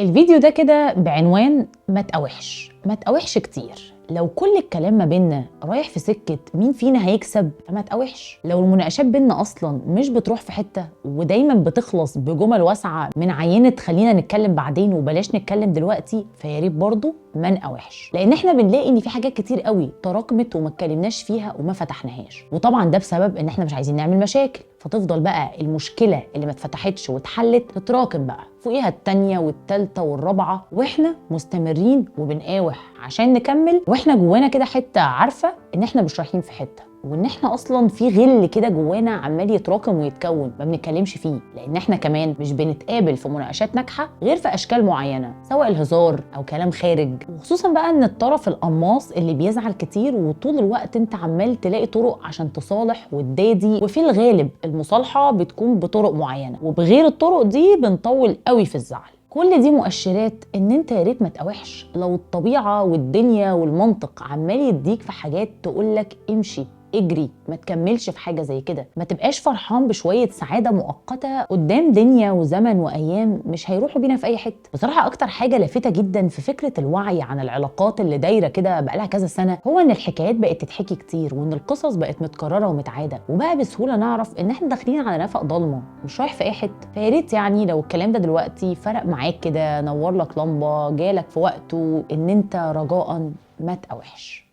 الفيديو ده كده بعنوان ما تقاوحش، ما تقاوحش كتير. لو كل الكلام ما بينا رايح في سكة مين فينا هيكسب فما تقاوحش. لو المناقشات بينا أصلا مش بتروح في حتة ودايما بتخلص بجمل واسعة من عينة خلينا نتكلم بعدين وبلاش نتكلم دلوقتي، فيا ريت برضه ما نقاوحش، لأن احنا بنلاقي إن في حاجات كتير قوي تراكمت وما اتكلمناش فيها وما فتحناهاش، وطبعا ده بسبب إن احنا مش عايزين نعمل مشاكل، فتفضل بقى المشكلة اللي ما اتفتحتش واتحلت تتراكم بقى فوقيها التانية والتالتة والرابعة، واحنا مستمرين وبنقاوح عشان نكمل، واحنا جوانا كده حتة عارفة ان احنا مش رايحين في حتة، وان احنا اصلا في غل كده جوانا عمال يتراكم ويتكون ما بنتكلمش فيه، لان احنا كمان مش بنتقابل في مناقشات ناجحة غير في اشكال معينة، سواء الهزار او كلام خارج، وخصوصا بقى ان الطرف القماص اللي بيزعل كتير وطول الوقت انت عمال تلاقي طرق عشان تصالح وتدادي، وفي الغالب المصالحة بتكون بطرق معينة، وبغير الطرق دي بنطول قوي في الزعل. كل دي مؤشرات ان انت يا ريت ما تقاوحش. لو الطبيعة والدنيا والمنطق عمال يديك في حاجات تقولك امشي اجري ما تكملش في حاجة زي كده، ما تبقاش فرحان بشوية سعادة مؤقتة قدام دنيا وزمن وأيام مش هيروحوا بينا في أي حتة. بصراحة أكتر حاجة لافتة جدا في فكرة الوعي عن العلاقات اللي دايرة كده بقالها كذا سنة، هو إن الحكايات بقت تتحكي كتير، وإن القصص بقت متكررة ومتعادة، وبقى بسهولة نعرف إن إحنا داخلين على نفق ضلمة مش رايح في أي حتة. فيا ريت يعني لو الكلام ده دلوقتي فرق معاك كده، نور لك لمبة، جالك في وقته، إن أنت رجاءً ما تقاوحش.